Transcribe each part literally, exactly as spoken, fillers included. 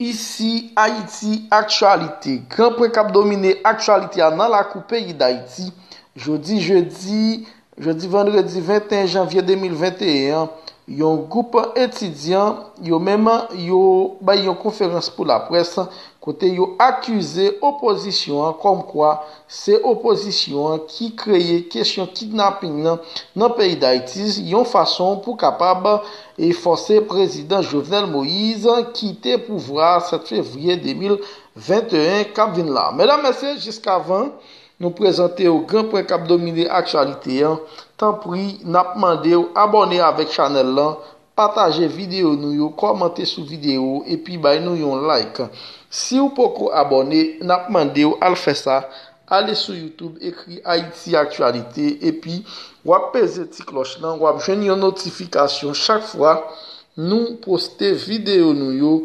Isi Ayiti Aktyalite. Gran pwen k ap domine aktyalite a nan lakou peyi Dayiti. Jodi jedi, jodi vandredi venteyen janvye de mil venteyen an, yon gwoup etidyan, yo menm, yo bay yon konferans pou laprès, kote yo akize opozisyon an kòmkwa se opozisyon an ki kreye kesyon kidnaping nan, nan peyi Dayiti, yon fason pou kapab e fòse prezidan Jovenel Moïse kite pouvwa a sèt fevriye de mil venteyen k ap vin la. Medam, mesye, jiskavan nou prezante w gran pwen k ap domine aktyalite an, tanpri, n ap mande w abòne avèk chanèl lan, pataje videyo nou yo, kòmante sou videyo, epi bay nou yon like. Si w poko abòne, n ap mande w al fè sa. Ale sou YouTube, ekri Ayiti Aktyalite, epi w ap peze ti klòch lan, w ap jwenn yon notifikasyon chak fwa nou poste videyo nou yo,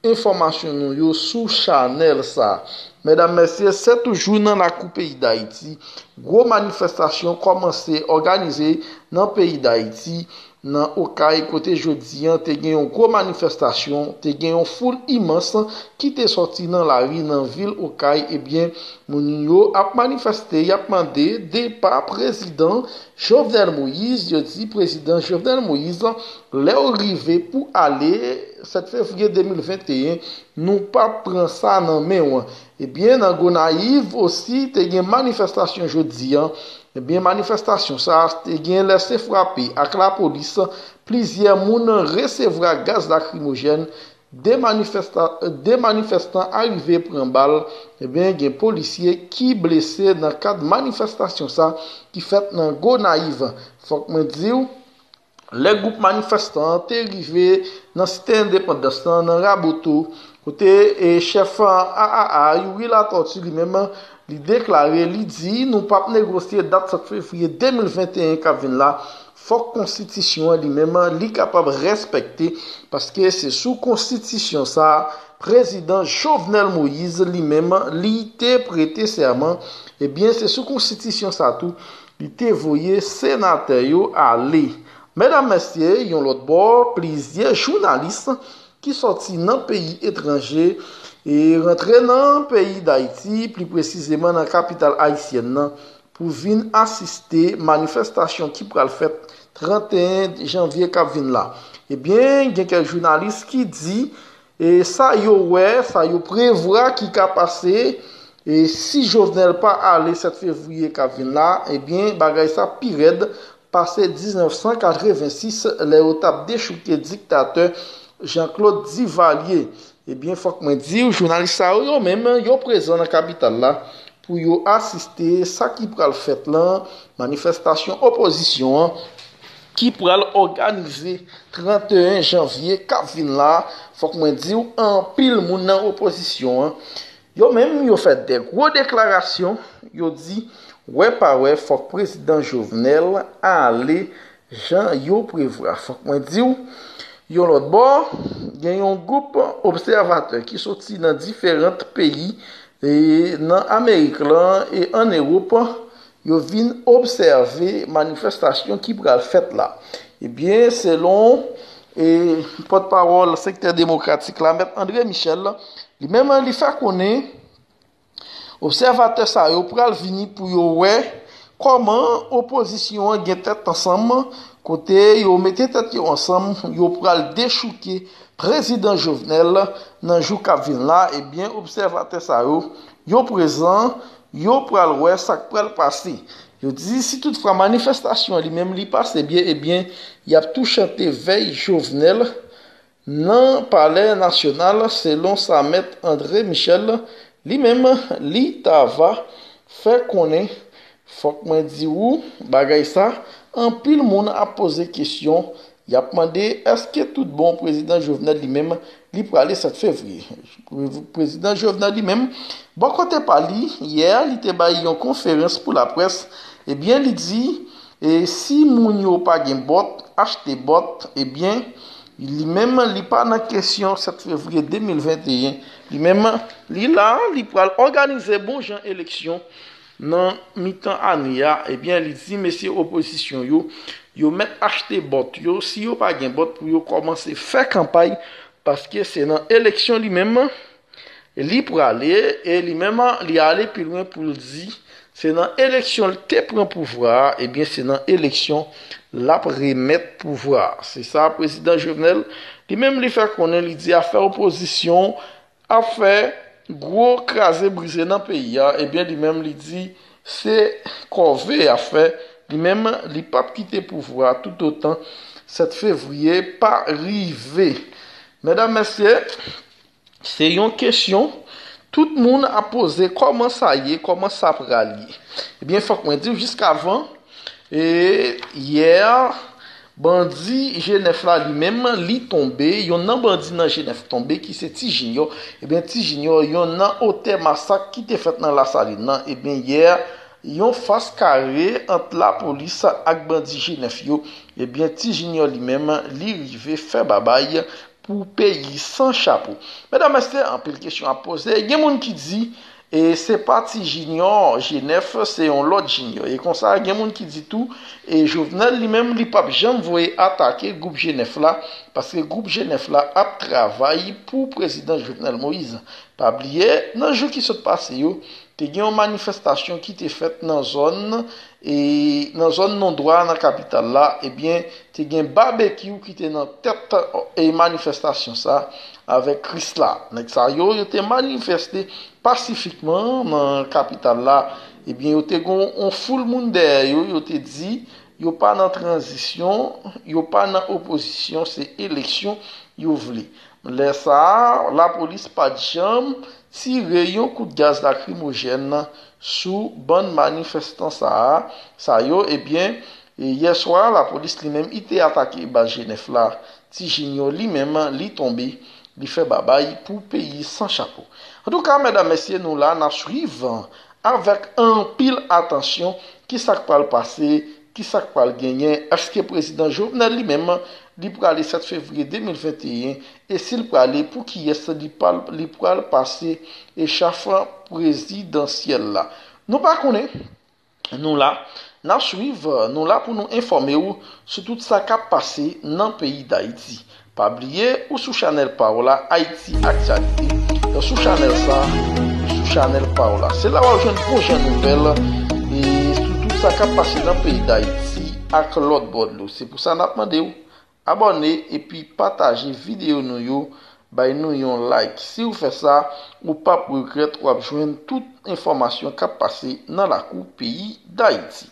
enfòmasyon nou yo sou chanèl sa. Medam, mesye, se toujou nan lakou peyi Dayiti. Gwo manifestasyon kòmanse òganize nan peyi Dayiti, nan Okay, kote jodi an te gen yon gwo manifestasyon, te gen yon foul imans ki te sòti nan lari nan vil Okay. Ebyen, moun yo ap manifeste, y ap mande depa prezidan Jovenel Moïse. Yo di prezidan Jovenel Moïse, lè w rive pou ale sèt fevriye de mil venteyen, nou p ap pran sa nan men w. Ebyen, nan Gonayiv osi, te gen manifestasyon jodi an. Ebyen, manifestasyon sa a te gen lèse frape ak lapolis. Plizyè moun resevwa gaz lakrimojèn. De manifesta-, de manifestan arive pran bal. Ebyen, gen polisye ki blese nan kad manifestasyon sa ki fèt nan Gonayiv. Fòk mwen di w, lè gwoup manifestan an te rive nan Site Endepandans lan, nan Raboto, kote, e, chèf A A A, Youri Latortue, li menm, li deklare, li di, nou p ap negosye dat sèt fevriye de mil venteyen k ap vin la. Fòk konstitisyon an li menm, li kapab respekte, paske se sou konstitisyon sa a, prezidan Jovenel Moïse li menm, li te prete sèman. Ebyen, se sou konstitisyon sa tou, li te voye senatè yo ale. Medam, mesye, yon lòt bò, plizyè jounalis ki sòti nan peyi etranje e rantre nan peyi Dayiti, pli presizeman nan kapital ayisyèn nan, pou vin asiste manifestasyon ki pral fèt tranteyen janvye k ap vin la. Ebyen, gen kèk jounalis ki di, e sa yo wè, sa yo prevwa ki ka pase, e si Jovenel pa ale sèt fevriye k ap vin la, ebyen, bagay sa pi rèd pase diznèf san katrevensis, lè yo t ap dechouke diktatè Jean-Claude Duvalier. Ebyen, fòk mwen di w, jounalis sa yo, yo menm, yo prezan nan kapital la pou yo asiste sa ki pral fèt lan, manifestasyon opozisyon an ki pral òganize tranteyen janvye k ap vin la. Fòk mwen di w, anpil moun nan opozisyon an, yo menm, yo fè de gwo deklarasyon. Yo di, wè pa wè, fòk prezidan Jovenel ale jan yo prevwa. Fòk mwen di w, yon lòt bò, gen yon gwoup obsèvatè ki soti nan diferan peyi, e, nan Amerik lan e ann Ewòp, yo vin obsève manifestasyon ki pral fèt la. Ebyen, selon, e, pòtpawòl sektè demokratik la, Mèt André Michel, li menm, li fè konnen obsèvatè sa yo pral vini pou yo wè kòman opozisyon an gen tèt ansanm, kote yo mete tèt yo ansanm, yo pral dechouke prezidan Jovenel nan jou k ap vin la. Ebyen, obsèvatè sa yo, yo prezan, yo pral wè sa k pral pase. Yo di, si toutfwa manifestasyon an li menm li pase byen, ebyen, y ap tou chante vèy Jovenel nan Palè Nasyonal, selon sa Mèt André Michel, li menm, li ta va fè konnen. Fòk mwen di w, bagay sa, anpil moun ap poze kesyon, y ap mande, èske tout bon prezidan Jovenel li menm, li prale sèt fevriye? Prezidan Jovenel li menm, bò kote pa li, yè, li te bay yon konferans pou laprès, ebyen, li di, e si moun yo pa gen bòt, achte bòt, ebyen, Li menm, li pa nan kesyon sèt fevriye de mil venteyen. Li menm, li la, li pral òganize bon jan eleksyon nan mitan ane a. Ebyen, li di mesye opozisyon yo, yo mèt achte bòt yo. Si yo pa gen bòt, pou yo kòmanse fè kanpay, paske se nan eleksyon li menm li prale, e li menm li ale pi lwen pou l di, se nan eleksyon l te pran pouvwa a, ebyen se nan eleksyon l ap remèt pouvwa a. Se sa prezidan Jovenel, li menm li fè konnen, li di afè opozisyon ap fè gwo kraze brize nan peyi a, ebyen li menm li di se kòve y ap fè, li menm li p ap kite pouvwa a toutotan sèt fevriye pa rive. Medam, mesye, se yon kesyon tout moun ap poze, kòman sa ye, kòman sa pral ye? Ebyen, fòk mwen di w, jiskavan, e, yè, bandi G nèf la li menm, li tonbe, yonn nan bandi nan G nèf tonbe, ki se Ti Jinyò. Ebyen, Ti Jinyò, yonn nan otè masak ki te fèt nan Lasalin nan, ebyen, yè, yon fas kare ant lapolis ak bandi G nèf yo, ebyen, Ti Jinyò li menm, li rive fè babay pou peyi san chapo. Medam, mesye, anpil kesyon ap poze. Gen moun ki di, e se pa Ti Jinyò G nèf, se yon lòt Jinyò. E konsa, gen moun ki di tou, e Jovenel li menm, li p ap janm voye atake gwoup G nèf la, paske gwoup G nèf la ap travay pou prezidan Jovenel Moïse. Pa bliye, nan jou ki sot pase yo, te gen yon manifestasyon ki te fèt nan zòn, e nan zòn non dwa nan kapital la, ebyen, te gen babekyou ki te nan tèt, e, manifestasyon sa avèk Krisla. Nèg sa yo, yo te manifeste pasifikman nan kapital la. Ebyen, yo te gen yon foul moun dèyè yo, yo te di, yo pa nan tranzisyon, yo pa nan opozisyon, se eleksyon yo vle. Lè sa a, lapolis pa t janm tire yon kout gaz lakrimojèn sou bann manifestan sa a, sa yo, ebyen, e yè swa, lapolis li menm, li te atake baz G nèf la. Ti Jinyò li menm, li tonbe, li fè babay pou peyi san chapo. Antouka, medam, mesye, nou la, n ap swiv avèk anpil atansyon ki sa k pral pase, ki sa k pral genyen. Èske prezidan Jovenel li menm, li prale sèt fevriye de mil venteyen, e si l prale, pou kiyès li pral, li pral pase echaf prezidansyèl la? Nou pa konnen. Nou la, n ap swiv, nou la pou nou enfòme w sou tout sa k ap pase nan peyi Dayiti. Pa bliye, ou sou chanèl pa w la, Ayiti Aktyalite. Sou chanèl sa, sou chanèl pa w la. Se la w ap jwenn bon jan nouvèl, e sou tout sa k ap pase nan peyi Dayiti ak lòt bò dlo. Se pou sa n ap mande w abòne epi pataje videyo nou yo, bay nou yon like. Si w fè sa, ou p ap regrèt, w ap jwenn tout enfòmasyon k ap pase nan lakou peyi Dayiti.